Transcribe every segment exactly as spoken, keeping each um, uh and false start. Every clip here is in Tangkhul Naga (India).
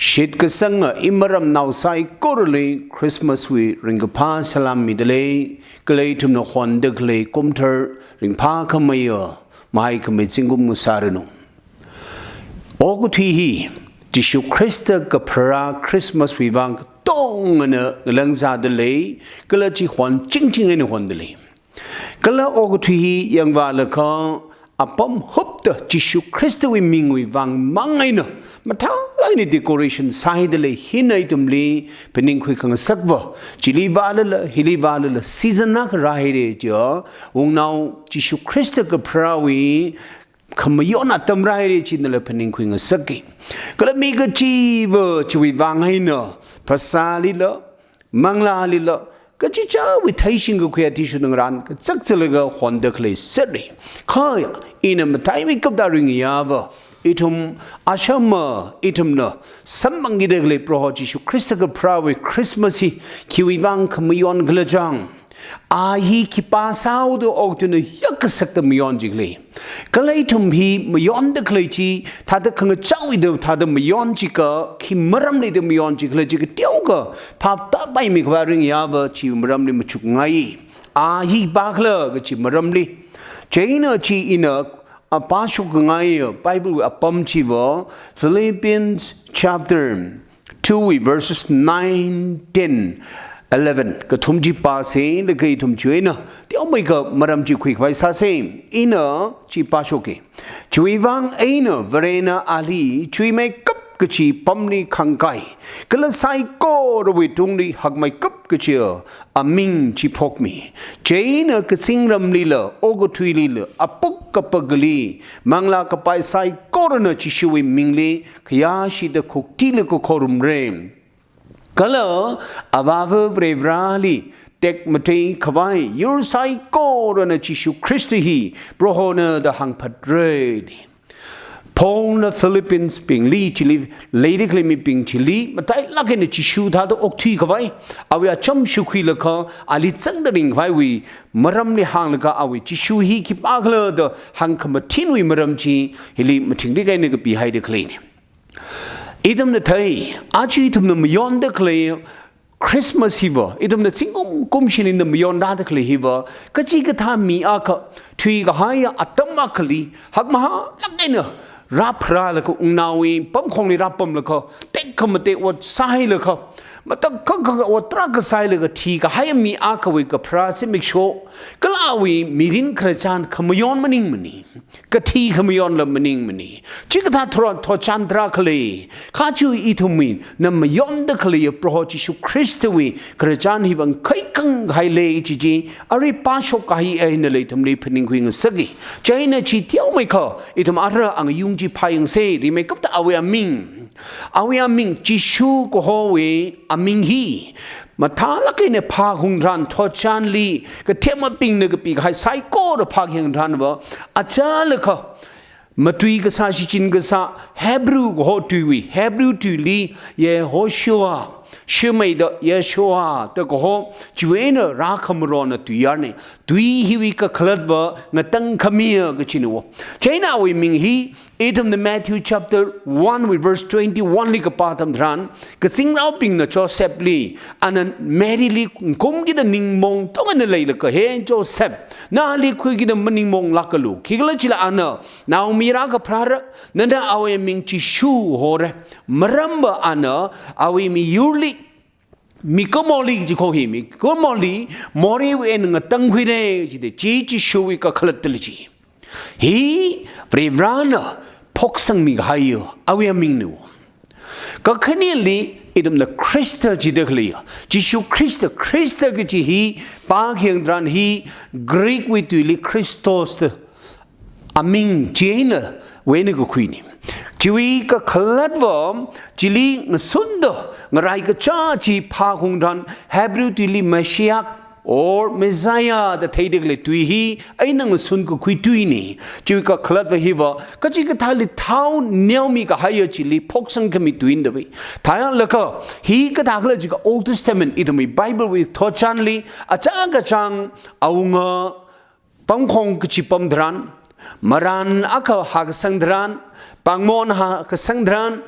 Shitkasanga imaramnao saikorali Christmas wui ringkaphā salam midalei, kala ithumna hondakhalei kumthar ringphākhameiya mahaikhamei zingkum ngasāranu. Okathui hi Jishu Khrista kapharā Christmas wui vang katongana ngalangzādalei, kala chi honchingching eina hondalei. Kala okathui hi yangvālakha apam hupta Jishu Khristawui mingwui vang mang eina mathālāk eina decoration sāhaidalei, hina ithumli phaningkhui khangasakva. Chili vālala, hili vālala, season akha rāhaira chiya, wungnao Jishu Khrista kapharāwui khamayon atam rāhaira chinala phaningkhui ngasakki. Kala mi kachiva chiwui vang eina phasālila, manglālila, kachichāwui theishing kakhui athishurda ngarān kazak zalaga hondakhalei sāra. Kha ina mataimeikapta ringayava, ithum ashama, ithumna samphangkidakhalei Proho Jishu Khrista kapharāwui Christmas hi khiwui vang khamayon khala chang. A hi khipā sāhaoda okathuina yakkasakta mayon chikhala. Kala ithum hi mayondakhalei chi, thāda khangachāwuida thāda mayon chikha, khi maramlida mayon chikhala chi kateokha phaptāpaimi khavai ringayava chi maramli machukngai. A hi khipākhala kachi maramli. Chieina chi ina, a, pāshokngai Bible wui apam chiva, Philippians chapter two wui verses nine, ten, eleven. Kathum chi pāsa, laga ithum chiwui eina teomeikha maram chi khuikhavai sāsa. Ina chi pāshokki. Chiwui vang eina Varena ali chuimeikap kachi pamli khangkai, kala saikorawui tungli hakmeikap kachiya aming chi phokmi. Chieina kazingramlila, okathuilila, apuk kapakli, manglā kapai saikorana Jishuwui mingli khayāshida khuktila kakhorumra. Kala Avāva Varivarāli tekmatei khavai yur saikorana Jishu Khrista hi Prohona da hāngphatra. Paulna Philippians bingli chili, leidakhalei mibing chili, matailāk eina Jishu thāda okthui khavai, awui acham shukhuilaga, ali zangda ringkhavaiwui maramli hānglaga awui Jishu hi khipākhala da hāngkhamathinwui maram chi, hili mathingrik eina kapihaida khaleina. Ithumna thei, aja ithumna mayondakhalei Christmas hiva, ithumna zingkum kumshilila mayonrādakhalei hiva, kachikathā mi akha, thuikahaiya atam akhali, hakmahālāk eina rāpharālaga wungnaowui pamkhongli rāpamlaga, tekhamatei ot sāhailaga, matakhak khak ot tarākha sāhailaga thikahaiya mi akhawui kapharā zimiksho, kala awui mirin khararchan khamayon maningmana. Kathi khamayonla maningmana. Chikathā thotchan tarākha lei. Kha chiwui ithumwui, na mayondakhaleiya Proho Jishu Khristawui khararchan hiva ngakhaikhangai lei chi chi, arui pāshok kahai eina ithumli phaningkhui ngasakki. Chieina chi teomeikha, ithum ara angayung chi phāyangsa, rimeikapta awui aming. Awui aming, Jishu kahowui aming hi mathālāk eina phākhaung tharan, thotchanli kathemabingna kapikahai saikora phākhaung tharanva, achālakha, matui kasā, shichin kasā, Hebrew kaho tuiwui, Hebrew tuili Yehoshua, Shemei da Yeshua da kaho, chiwui eina rākhamarona tuiyarna. Tui hiwui kakhalatva ngatangkhamiya kachina. Chieina awui ming hi, ithumna Matthew chapter one wui verse twenty-one li kapā atam tharan, kazingraobingna Josephli, ana Maryli ngumkida ningmaong tongana leilaga, he Joseph, nali khuikida maningmaonglākalu. Khikhalajila ana, naomayara kapharāra, nana awui ming Jishu hora. Maramva ana awui miyurli, mikumoli jikho hi, mikumoli moreiwui eina ngatangkhuira jida, chi Jishuwui kakhalatla chi. Hi Varivarana phoksangmi kahaiya awui amingna. Kakhaneli ithumna Khrista jidakhaleiya, Jishu Khrista, Khrista kaji hi pākhaung tharan hi Greek wui tuili Christos da aming chieina wui eina kakhuina. Chiwui kakhalatva, chili ngasunda ngaraikacha chi phākhaung tharan Hebrew tuili Mashiach or Messiah da theidakhalei tui hi eina ngasun kakhui tuina. Chiwui kakhalatva hiva, kachikathāli thao neomi kahaiya chili phoksangkhami tuina da bai. Thāyālaga, hi kathākhala jiakha Old Testament, ithumwui Bible wui thotchanli, achā kachāng awunga pamkhong kachipam tharan, marān akha hākasang tharan, pāngmon hākasang tharan,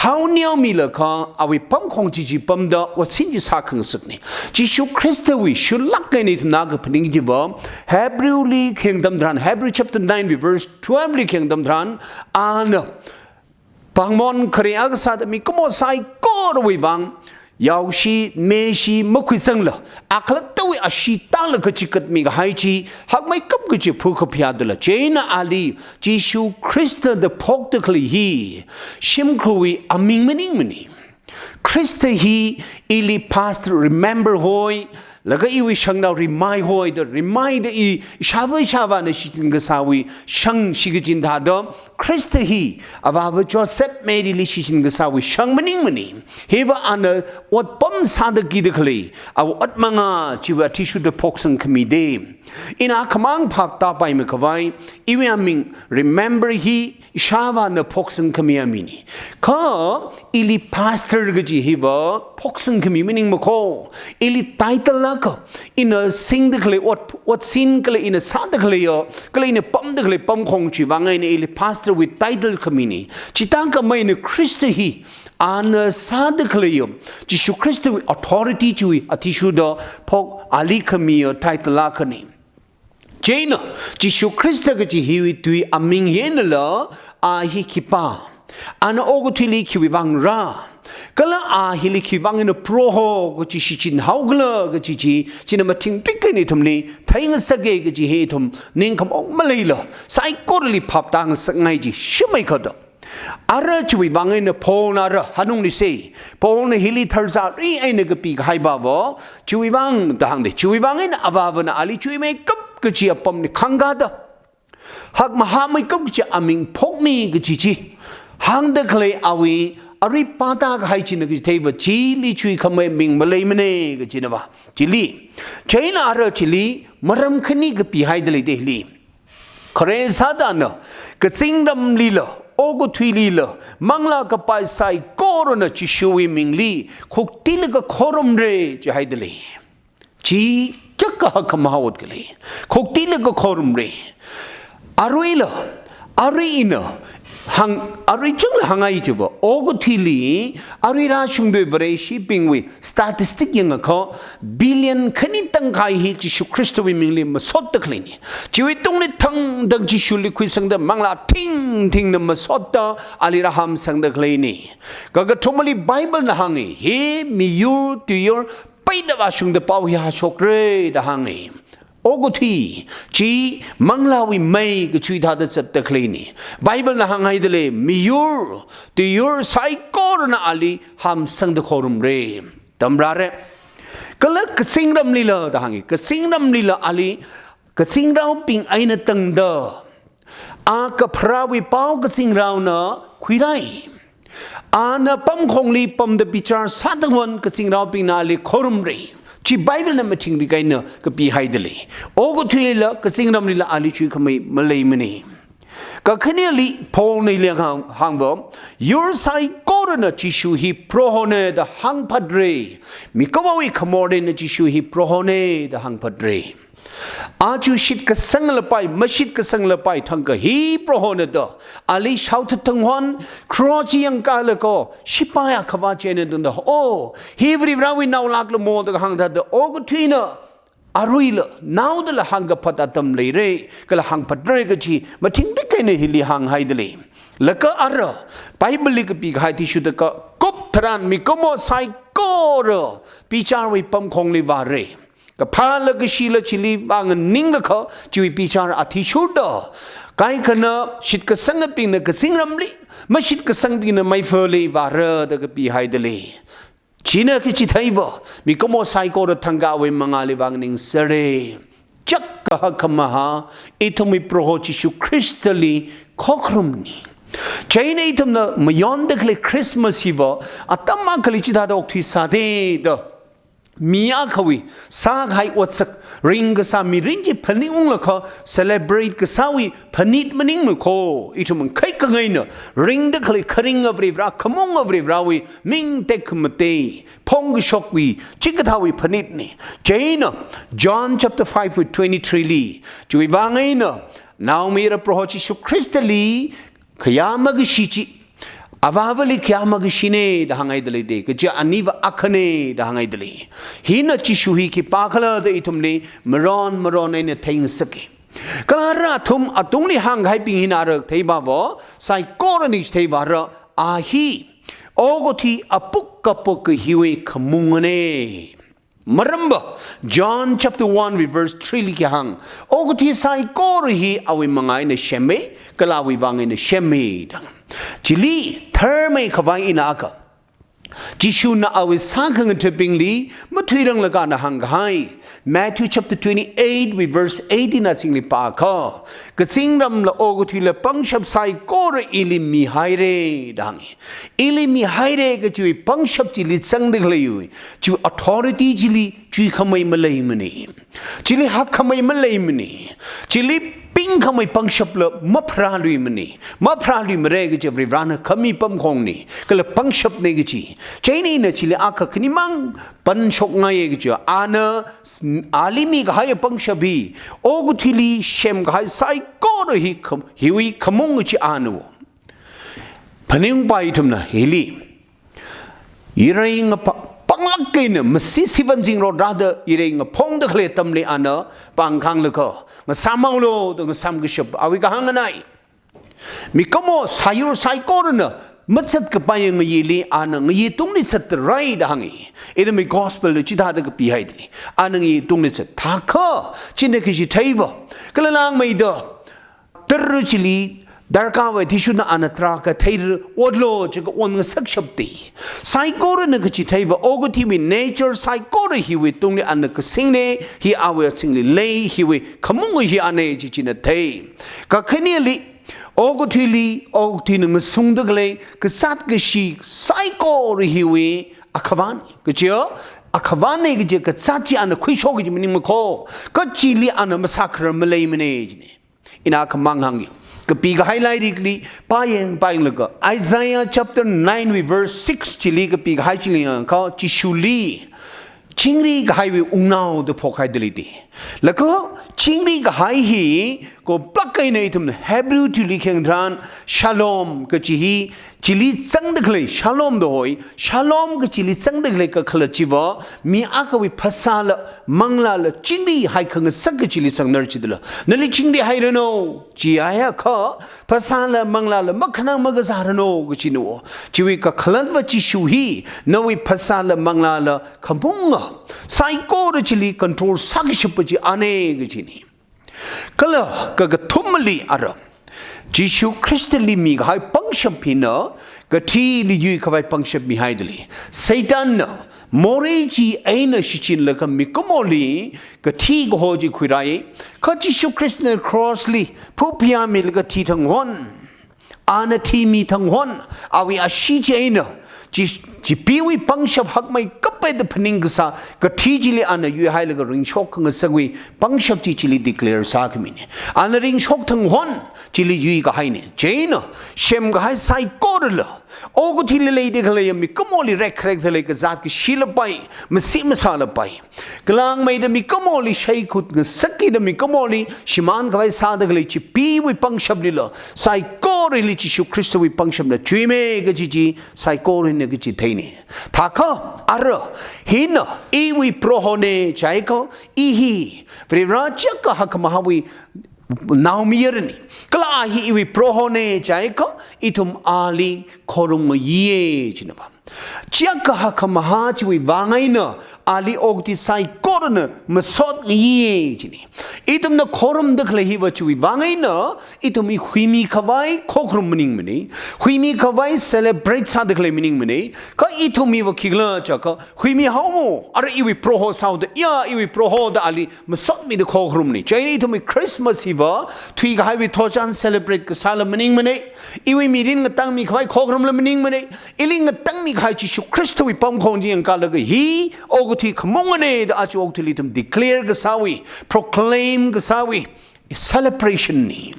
Haoneomilakha awui pamkhong chi chi pamda otsin chi sākhangasakna. Jishu Khristawui shuilāk eina ithumna kaphaning chiva, Hebrew li khayang atam tharan, Hebrew chapter nine verse twelve li khayang atam tharan, ana pāngmon khare akha sāda mikumo saikorawui vang yaoshi, meshi makhuisangla, akhalattawui ashee tālaga chikatmi kahai chi hakmeikap kachi phukaphayā dala. Chieina ali Jishu Khrista da phokda khalei hi shimkhurwui aming maningmana. Khrista hi ili pastor Remember hoi, laga iwui shangnao Rimai hoi da, Rimai da i ishāva ishāvāna shichin kasāwui shang shikachin thāda, Khrista hi Avāva Joseph Mary li shichin kasāwui shang maningmana. Hiva ana otpam sāda kida khalei, awui ot manga chiva athishurda phoksang khami da. Ina khamang phap tāpaimei khavai, iwui aming Remember hi ishāvāna phoksang khami amingna. Kha ili pastor kaji hiva phoksang khami maningmakho. Ili title akha, ina singda khalei ot, otsin kala ina sāda khaleiya, kala ina pamda khalei pamkhong chiwui vang eina ili pastor wui title khamina. Chithākhamei eina Khrista hi ana sāda khaleiya, Jishu Khristawui authority chiwui athishurda phok ali khamiya title akhana. Chieina Jishu Khrista kaji hiwui tui aming hi einala, a hi khipā, ana okathuili khiwui vang rā, kala a hili khiwui vang eina Proho kaji shichin haokhala kaji chi, china mathingrik eina ithumli theingasaka kaji hi ithum ningkhamaong maleila, saikorali phap tāngasakngai chi shimei kha da. Ara chiwui vang eina Paulna ara hanungli se, Paulna hili tharzari eina kapi kahai bava, chiwui vang da hāngda, chiwui vang eina Avāvana ali chuimeikap kachi apamli khangkāda, hakmahāmeikap kachi aming phokmi kachi chi hāngda khalei awui arui pātā kahai china kachi theiva, chili chuikhamei ming maleimana kachina va. Chili, chieina ara chili maram khani kapihaida lei da hili. Khare sāda ana kazingramlila, okathuilila, manglā kapai saikorana Jishuwui mingli khuktilaga khorumra jihaida lei. Chi kayākha hakkhamahā ot khala. Khuktilaga khorumra. Aruila, arui ina hāng, arui chungla hāngngai chiva, okathuili arui rāshungda Vareshibingwui statistic yangakha, billion khani tangkhai hi Jishu Khristawui mingli masotda khaleina. Chiwui tungli thangthang Jishuli khuisangda manglā thingthingna masotda ali rāhamsangda khaleina. Kakathumali Biblena hānga, hi miyur tuiyur peida vāshungda pao hi hāshokra da hānga. Okathui chi manglāwui mei kachui thāda zatda khaleina. Biblena hānghaida lei, miyur tuiyur saikorana ali hamsangda khorumra. Tamrāra. Kala kazingramlila da hānga, kazingramlila ali kazingraobing eina tangda, a kapharāwui pao kazingraona khuirai. Ana pamkhongli pamda bichar sāda tangwon kazingraobingna ali khorumra. Chi Biblena mathingrik eina kapihaida lei. Okathuila kazingramlila ali chuikhamei maleimana. Kakhaneli Paulna hili hāng, hāngva, yur saikorana Jishu hi Prohona da hāngphatra. Mikumowui khamorna Jishu hi Prohona da hāngphatra. Aja shitkasanglapai, mashitkasanglapai thangkha hi Prohona da ali shaothat tangwon, cross chi yangkālaga, shipai akhavā chieina tangda, oh, hi Varivarāwui naolākla mo da kahāng thāda, okathuina aruila, naodala hāngkaphat atam leira, kala hāngphatra kachi mathingrik eina hili hānghaida lei. Laga ara, Bibleli kapi kahai athishurda kakup tharan mikumo saikora bicharwui pamkhongli vāra. Kaphāla kashila chili vānganinglakha chiwui bichar athishurda, kaikhana shitkasangabingna kazingramli, mashitkasangbingna meifali vāra da kapihaida lei. China kachi theiva, mikumo saikora thangkha awui mangāli vānganingsera. Kayākha hakkhamahā, ithumwui Proho Jishu Khristali khokharumna. Chieina ithumna mayonda khalei Christmas hiva, atam akhali chithāda okthui sāda da, mi akhawui sākahai otsak, ringkasā mirin chi phanit unglakha celebrate kasāwui phanit maningmakho, ithum khaikhangaina ringda khalei kharinga Varivarā, khamong Varivarāwui ming tekhamatei, phongkashokwui chikathāwui phanitna. Chieina John chapter five verse twenty-three li, chiwui vang eina, naomayara Proho Jishu Khristali khayā makashi chi, Avāvali khayā makashina da hānghaida lei da, kaja aniva akhana da hānghaida lei. Hina Jishu hi khipākhala da ithumli maron maron eina theingasaka. Kala ara athum atungli hāngkahaibing hina ara theivāva, saikorana chithei vāra, a hi okathui apuk kapuk kahiwui khamungana. Maramva, John chapter one wui verse three li khi hāng, okathui saikora hi awui manga eina semma, kala awui vang eina semma da. Chili tharmei khavai ina akha, Jishuna awui sākhangathabingli mathuiranglaga ana hāngkahai. Matthew chapter twenty-eight wui verse eighteen na singli pākha, kazingramla okathuila pangshap saikora ili mihaira da hānga. Ili mihaira kajiwui pangshap chili zangda khaleiwui, chiwui authority chili chuikhamei maleimana. Chili hakkhamei maleimana. Chili pingkhamei pangshapla mapharāluimana. Mapharāluimara kaja Varivarana khami pamkhongna, kala pangshapna kaji. Chieina ina chili akha khanimang panshokngaiya kaja, ana s-, ali mikahai pangshap hi okathuili semkahai saikora hi kham-, hiwui khamung kaji ana. Phaningpai ithumna hili. Irai ngapa-, panglāk eina masi sivan zingrot rāda irai ngaphongda khalei atamli ana pāngkhanglaga, ngasāmhaolu da ngasāmkashap awui kahāng nganai. Mikumo sāyur saikorana mazatkapai ngayili ana ngayi tungli zatda rai da hānga. Ithumwui gospel li chithāda kapihaida lei. Ana ngayi tungli zat. Thākha, china kaji theiva, kala langmeida, tara chili darkar wui athishurna ana tarākha theira, otlu jiakha onngasakshapta. Saikorana kaji theiva, okathuiwui nature saikora hiwui tungli ana kasingna, hi awui azingli lei, hiwui khamung hi ana ji china thei. Kakhaneli, okathuili, okathuina ngasungda khalei kazāt kashi saikora hiwui akhavāna. Kaja, akhavāna kaja kazāt chi ana khuishok kaji maningmakho. Kachili ana masākharar maleimana jina. Ina khamang hānga. Kapikahai lairikli pāyang pāyanglaga, Isaiah chapter nine wui verse six chili kapikahai chili yangakha Jishuli chingri kahaiwui wungnao da phokhaida lei da. Laga chingri kahai hi koplāk eina ithumna Hebrew tuili khayang tharan shalom kaji hi chili zangda khalei shalom da hoi, shalom kachili zangda khalei kakhalat chiva, mi akhawui phasāla, manglāla, chingrihai khangasak kachili zangnar chidala. Nali chingrihairanu, jiakha, phasāla, manglāla, makhanang makazāranu, kachina. Chiwui kakhalatva Jishu hi, nawui phasāla, manglāla, khamunga, saikora chili control sākashappa chi ana, kachina. Kala kakathumali ara, Jishu Khristali mikahai pangshap hina, kathili yuikhavai pangshap mihaida lei. Satanna, morei chi eina shichinlaga mikumoli, kathi kaho chi khuirai, kha Jishu Khristana cross li, phuphayā milaga thithang hon. Ana thimi thang hon, awui ashee chi eina, chi, chipeewui pangshap hakmeikappai da phaning kasā, kathi chili ana yuihailaga ringshok khangasakwui pangshap chi chili declare sākhamina. Ana ringshok thang hon, chili yuikahaina. Chieina, semkahai saikorala, okathuili leida khalei mikumoli rekrek da khalei kazāt kashi lapai, masi masā lapai. Kala langmeida mikumoli shaikhut ngasakida mikumoli, shimān khavai sāda khalei chipeewui pangshaplila, saikorali Jishu Khristawui pangshapna chuimei kaji chi, saikorana kaji theina. Thākha, ara, hina, iwui Prohona jiakha, i hi, Varivara chiyākha hakmahāwui naomayarana. Kala a hi iwui Prohona jiakha, ithum ali khorumngayiya jinava. Chiyākha hakmahā chiwui vang eina, ali okathui saikorana masotngayiya jina. Ithumna khorumda khalei hiva chiwui vang eina, ithum hi huimi khavai khokharum maningmana. Huimi khavai celebrate sāda khalei maningmana. Kha ithum hiva khikhala jiakha, huimi haomo, ara iwui Proho sāhaoda, ya iwui Proho da ali masotmida khokharumna. Chieina ithumwui Christmas hiva, thuikahaiwui thotchan celebrate kasāla maningmana. Iwui mirin ngatangmi khavai khokharumla maningmana. Ili ngatangmi kahai Jishu Khristawui pamkhong chi yangkalaga hi, okathui khamungana da aja okathuili ithum declare kasāwui, proclaim kasāwui, celebration na.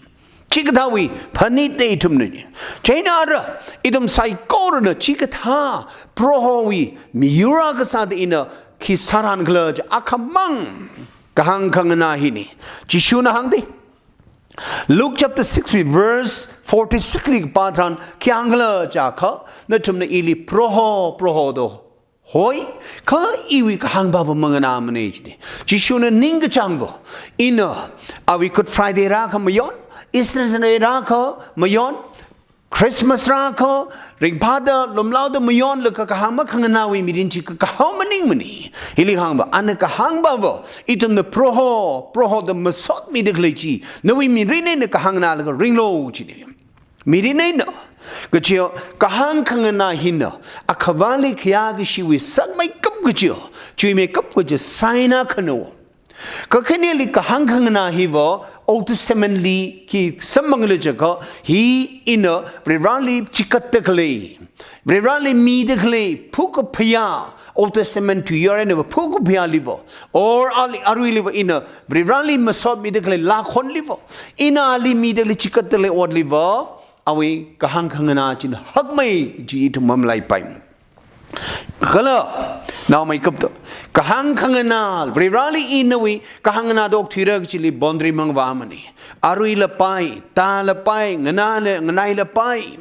Chikathāwui phanitna ithumna. Chieina ara, ithum saikorana chikathā Prohowui miyur akha sāda ina khi sārānkhala jiakha mang kahāng khanganā hina. Jishuna hāngda, Luke chapter six wui verse forty-six li kapā tharan khi hāngkhala jiakha, nathumna ili Proho, Proho da hoi, kha iwui kahāngva manganāmana jida. Jishuna ningkachāngva, ina awui Good Friday rākha mayon, Easter Sunday rākha mayon, Christmas rākha, ringphāda, lumlaoda mayonlaga kahāng makhanganāwui mirin chi kakahao maningmana. Hili hāngva, ana kahāngva, ithumna Proho, Proho da masotmida khalei chi, nawui mirin eina kahāngnālaga ringlu jida. Mirin eina, kajiya kahāng khanganā hina, Akhavali khayākashiwui sakmeikap kajiya, chuimeikap kajiya sign akhana. Kakhaneli kahāng khanganā hiva, Old Testament li khi samphangkhala jiakha, hi ina Varivarali chikatda khalei, Varivarali mida khalei phakaphayā, Old Testament tuiyar einava phakaphayāliva, or ali, aruiliva ina Varivarali masotmida khalei lākhonliva, ina ali mida khalei chikatda khalei otliva, awui kahāng khanganā china hakmei chi ithum mamalaipai. Kala, naomeikapta, kahāng khanganā, Varivarali inawui kahāng nganāda okthuira kachili boundary mangavāmana. Aruilapai, tālapai, nganāla, nganailapai.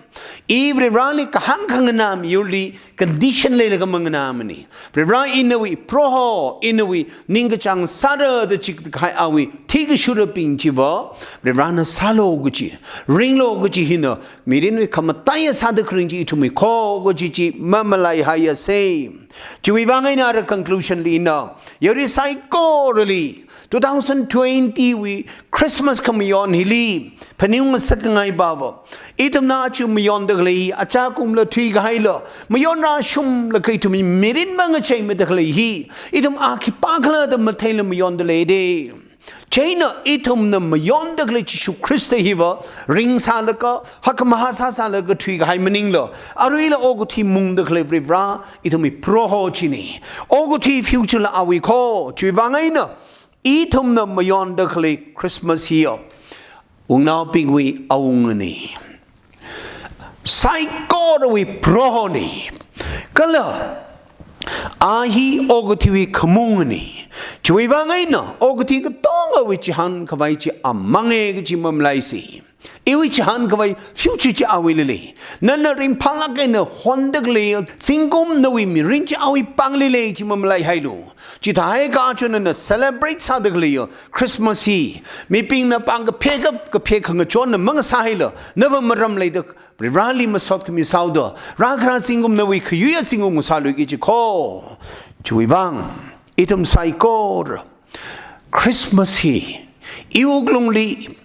I Varivarali kahāng khanganā miyurli condition leilaga manganāmana. Varivara inawui Proho, inawui ningkachāng sāra da chikahai awui thikashurabing chiva, Varivarana sālu kaji, ringlu kaji hina, mirinwui khamataiya sāda kharing chi ithumwui kho kaji chi mamalaihaiyasa. Chiwui vang eina ara conclusion li ina, yarui saikorali, two thousand twenty wui Christmas khamayon hili phaningung ngasakngai pava, ithumna aja mayonda khalei hi, achakumla thuikahaila, mayonrāshunglaga ithumwui mirin mangacheimada khalei hi, ithum a khipākhala da matheila mayonda leida. Chieina ithumna mayonda khalei Jishu Khrista hiva ringsālaga, hakkhamahā sāsālaga thuikahai maningla, aruila okathui mungda khalei Varivara, ithumwui Proho china. Okathui future la awui kho, chiwui vang eina, ithumna mayonda khalei Christmas hiya, wungnaobingwui awungana. Saikorawui Prohona. Kala, a hi okathuiwui khamungana. Chiwui vang eina, okathui katongawui chihānkhavai chi amanga kaji mamalaisa. Iwui chihānkhavai future chi awuili lei. Nana ringphālāk eina honda khalei zingkum nawui mirin chi awui pāngli lei chi mamalaihailu. Chithākha aja nana celebrate sāda khaleiya Christmas hi, mibingna pāng kaphekap kaphek khangachonna mangasāhaila, nava maram leida Varivarali masot khami sāhaoda, rākhara zingkum nawui khayuiya zingkum ngasāluiki kaji kho. Chiwui vang, ithum saikora Christmas hi iwui wuklungli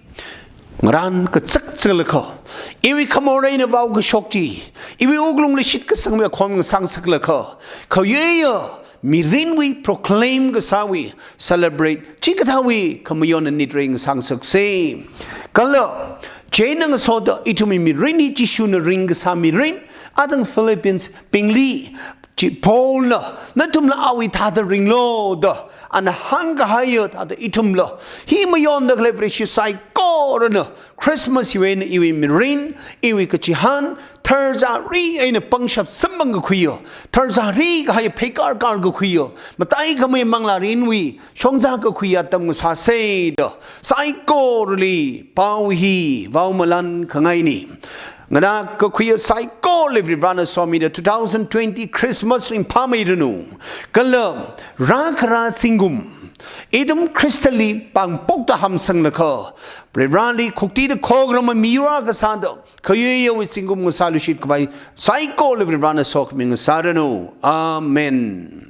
ngarān kazakzaklaga, iwui khamor eina vaokashok chi, iwui wuklungli shitkasangwui akhon ngasāngasaklaga, khayuiya mirinwui proclaim kasāwui, celebrate chikathāwui khamayon nit ringngasaksa. Kala, chieina ngasoda ithumwui mirin hi Jishuna ringkasā mirin, athang Philippians bingli chi Paulna, nathumla awui thāda ringlu da, ana hāngkahaiya thāda ithumla, hi mayonda khalei Vareshi saikorana, Christmas hiwui eina iwui mirin, iwui kachihān, tharzari eina pangshap samphang kakhuiya, tharzari kahai pheikar kar kakhuiya, mataikhamei manglārinwui shongza kakhuiya atam ngasāsa da, saikorali pao hi vaomalan khangaina. Nganā kakhuiya saikorali Varivarana somida two thousand twenty Christmas ringphāmeiranu. Kala rākhara zingkum ithum Khristali pāngpokta hamsanglaga, Varivarali khuktida khokharuma miyur akha sāda, khayuiyawui zingkum ngasāluishit khavai saikorali Varivarana sokhami ngasāranu. Amen.